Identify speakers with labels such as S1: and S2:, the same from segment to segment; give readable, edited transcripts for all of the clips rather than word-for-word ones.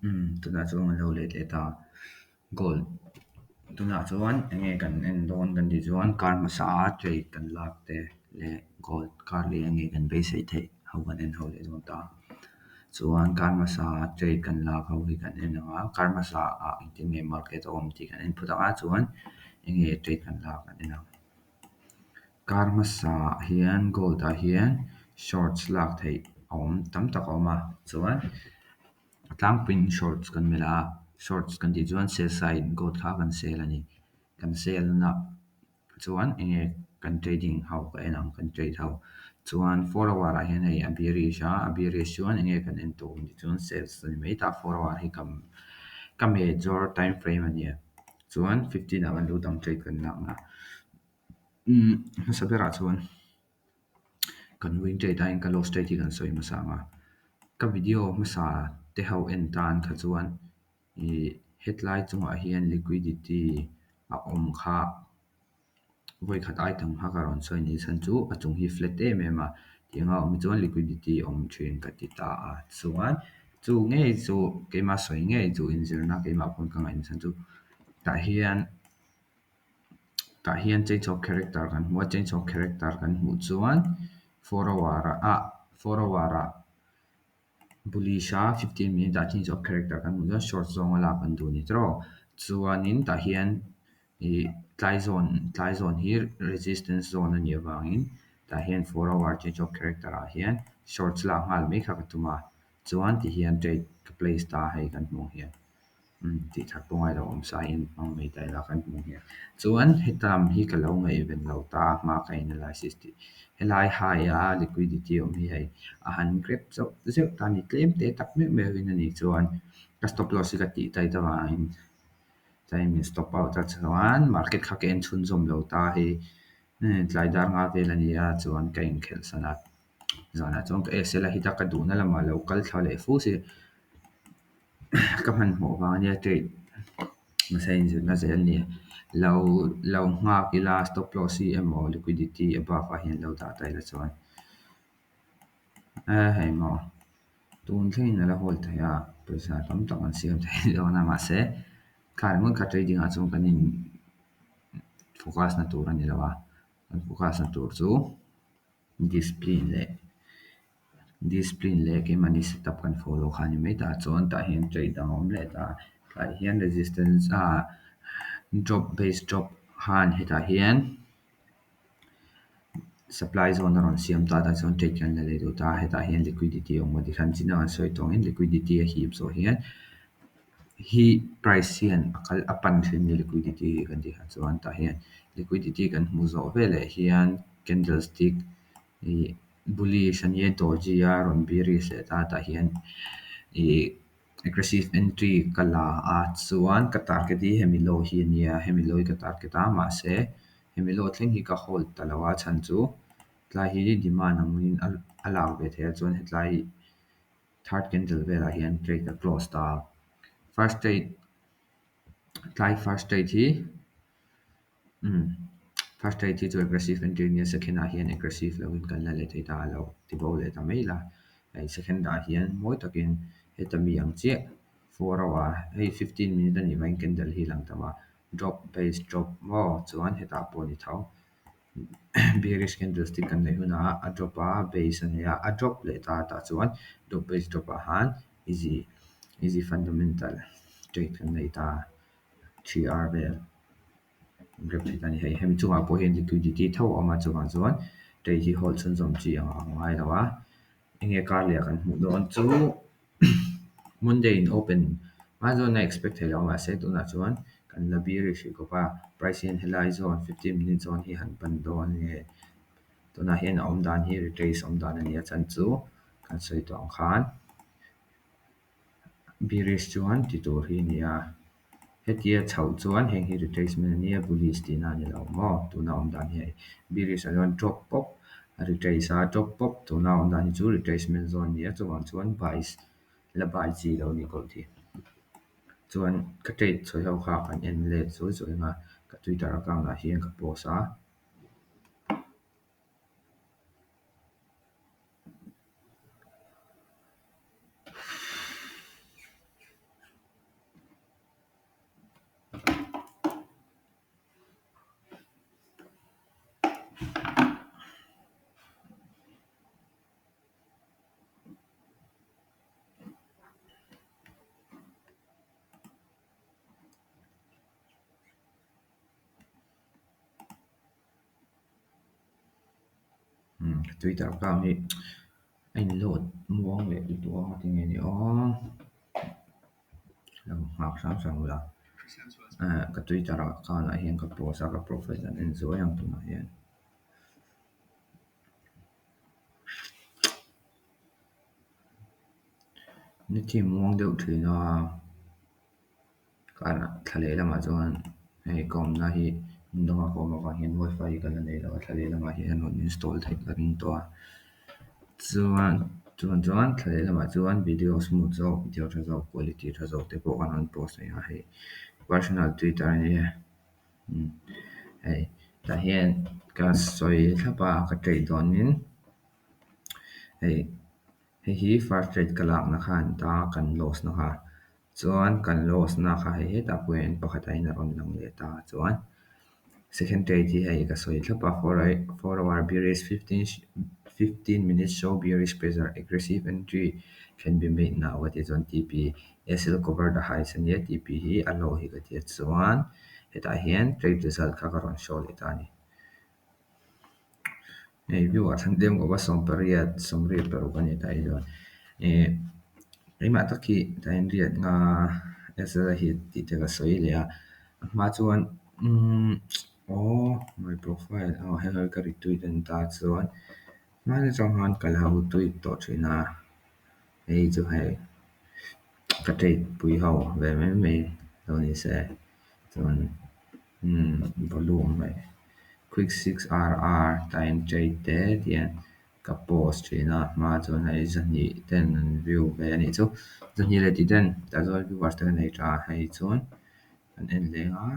S1: Umm tunah chuan kan lo let leh ta gold tunah chuan eng nge kan en dawn kan tih chuan car hmasa a trade kan lak te leh gold car leh eng nge kan beisei theih ho kan en ho leh dawn ta chuan car hmasa a trade kan lak ho hi kan en ang a car hmasa ah engtin nge market a awm tih kan en phawt ang a chuan eng nge trade kan lak kan en ang. Kar hmasa ah hian gold ah hian shorts lak theih a awm tam tak a awm a chuan a tlangpuiin shorts kan melh a shorts kan tih chuan sell side gold kha kan sell a ni kan sell na chuan eng nge kan trading ho ka en ang kan trade ho chuan four hour ah hian hei a bearish a a bearish chuan eng nge kan en tur tih chuan sales a ni mai ta four hour hi ka ka major time frame a nia chuan 15 ah kan lut ang trade kan lakna. Umm hmasa berah chuan kan win trade aiin ka loss trade hi kan sawi hmasa ang a, ka video hmasa te ho en tan kha chuan ih hetlai chungah hian liquidity a awm kha vawikhat item kha ka rawn sawi ni chhan chu a chung hi flat em em a tih anga awm hi chuan liquidity a awm thin ka ti ta a chuan chu ngei chu keimah sawi ngei chu inzirna keimah pawn ka ngaih chhan chu tah hian. Tah hian change of character kan hmu a, change of character kan hmuh chuan 4 hour ah 4 hour ah bullish a 15 minute ah change of character kan hmuh chuan short zawnga lak kan duh a ni tawh chuanin tah hian ih tlai zawn tlai zawn hi resistance zone a nih avangin tah hian 4 hour change of character ah hian short lak nghal mai kha ka tum a chuan tihian trade ka place ta hei kan hmuh ang hian. Umm tih that pawh ngailo awm sa in hmang mai ta ila kan hmuh hian chuan hetam hi ka lo ngaihven lo ta a hma ka analysis tih helai high a liquidity awm hi hei a han grep chauh zeuh ta a ni tlem te tak meuh meuh in a ni chuan ka stop loss hi ka tih tight avangin time in stop out a chuan market kha ka en chhunzawm lo ta hei tlai dar nga vel a ni a chuan ka inkhelh san a zanah chuan ka SL a hita ka duhna lamah lo kal thla leh fu si. Ka hmanhmawh vang ania trade nasa inzirna zel a ni. Lo lo nghak ila stop loss hi emaw liquidity above ah hian lo dah ta ila chuan eh hei maw tun thlengin a la hold thei a pawisa tam tak an siam thei dawn a mahse kha ringawt kha trading ah chuan kan in focus na tur a ni lo a kan focus na tur chu discipline leh Discipline leh keimahni setup kan follow kha a ni mai ta chuan tah hian trade dang a awm leh ta tlaiah hian resistance ah drop base drop khan hetah hian supply zone a rawn siam ta tah chuan trade kan la leh duh ta hetah hian liquidity a awm a tikhan chin a kan sawi tawh angin liquidity a hip zawh hian hi price hian a kal a pan thin a ni liquidity hi kan tih kha chuan tah hian liquidity kan hmuh zawh veleh hian candlestick ih bullish a nia doji a rawn bearish leh ta tah hian ih aggressive entry ka la a chuan ka target hi hemi low hi a nia hemi low hi ka target a mahse hemi low thleng hi ka hold ta lo a chhan chu tlai hi demand angin a lak ve theih a chuan hetlai third candle velah hian trade a close ta a first trade tlai first trade hi. Umm first trade hi chu aggressive entry ania second ah hian aggressive lo in kan la leh thei ta a lo ti bo leh ta mai la hei second ah hian mawi takin heta mi ang chiah 4 hour hei 15 minute a nih vangin candle hi a lang tam a drop base drop maw chuan hetah pawh a ni tho bearish candlestick kan neih hunah a drop a base a nei a a drop leh ta tah chuan drop base drop ah khan easy easy fundamental trade kan nei ta 3R vel. Grab theih ta a ni hei. Hemi chungah pawh hian liquidity tho a awm a chuvang chuan trade hi hold chhunzawm chi ang a ngai lo a. Enge kar leh kan hmuh dawn chu Monday in open hma zawn a expect theih loh mahse tunah chuan kan la bearish hrih khawp a. Price hian helai zawn 15 minute zawn hi han pan dawn nge tunah hian a awm dan hi retrace awm dan a ni a chan chu kan sawi tawh ang khan bearish chuan ti tur hi a ni a. Hetia chhoh chuan heng hi retracement a nia bullish tihna a ni lo maw tuna awm dan hi hei bearish ah chuan drop pawp a retrace a drop pawp tuna awm dan hi chu retracement zone a ni a chuvang chuan buys la buy chi lo a ni kawlh hi chuan ka trade sawi ho kha kan en let sawi sawi ang a ka twitter account ah hian ka post a. Twitter account hi a in load muang leh lutuk a tinge ni aw lo nghak hram hram ula ka Twitter account ah hian ka post a ka profile an en zuai ang tunah hian. Net hi a muang deuh thin a thla leh lamah chuan hei ka awmna hi hmun danga ka awm avang hian wifi hi ka la nei lo a thla leh lamah hian rawn install theih ka ring tawh a chuan chuan chuan thla leh lamah chuan video smooth zawk video tha zawk quality tha zawk te pawh kan rawn post thei a hei personal Twitter a ni e hei tah hian ka sawi thlap a ka trade dawnin hei hei hi first trade ka lakna kha ani ta kan loss na kha chuan kan loss na kha hei hetah pawh hian pakhatah hian a rawn lang leh ta chuan second trade hi hei ka sawi thlap a 4 hour bearish 15 minutes show bearish pressure, aggressive entry can be made now ka tih chuan TP SL cover the highs ania TP hi a low hi ka tia chuan hetah hian trade result kha ka rawn show leh ta a ni. Hei view ah thlan tlem khawp a 80 86 a ni tah hi chuan keimah tak hi tah hian riat nga SL a hit tih te ka sawi leh a a hma chuan aw my profile aw hei hi ka retweet a ni ta chuan hmanni atang khan ka lo tweet tawh thin a hei chu hei ka trade pui ho ve mai mai lo ni se chuan volume hei quick 6 RR tah hian trade te tihian ka post thin a hma chuan hei 200 ten an view ve anih chu 200 leh tih ten tah chuan viewers te ka nei tha hei chuan an en leng a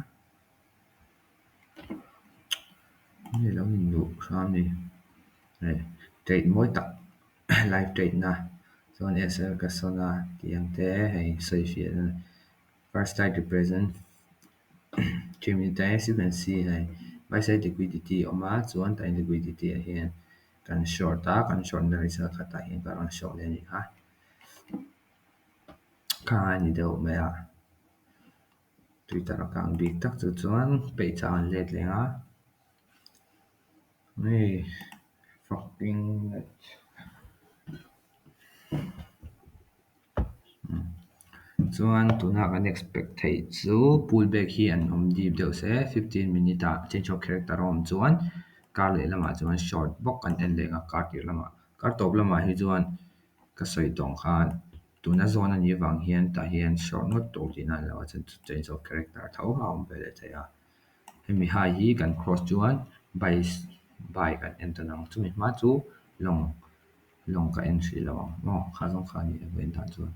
S1: hei lo in luh hram ni hei trade mawi tak live trade na chuan SL ka sawn a tih ang te hei sawi fiah na first slide represent 3 minute as you can see hei buy side liquidity a awm a chuan tah hian liquidity ah hian kan short a kan short na result kha tah hian ka rawn show leh anih kha kha a ni deuh mai a Twitter account bik tak chu chuan page ah an let leh a hei fucking net chuan tuna kan expect theih chu pullback hi an awm deep deuh se 15 minute ah change of character a awm chuan kar leh lamah chuan short bawk kan en leh ang a kar tir lamah kar tawp lamah hi chuan ka sawi tawng khan tuna zawn anih avang hian tah hian short ngawt tur tihna ani lo a chuan change of character tho a awm ve leh thei a hemi high hi kan cross chuan buy buy kan en tawn ang chumi hma chu long long ka en hrih lo ang maw kha zawng kha ani a vawiin dan chuan.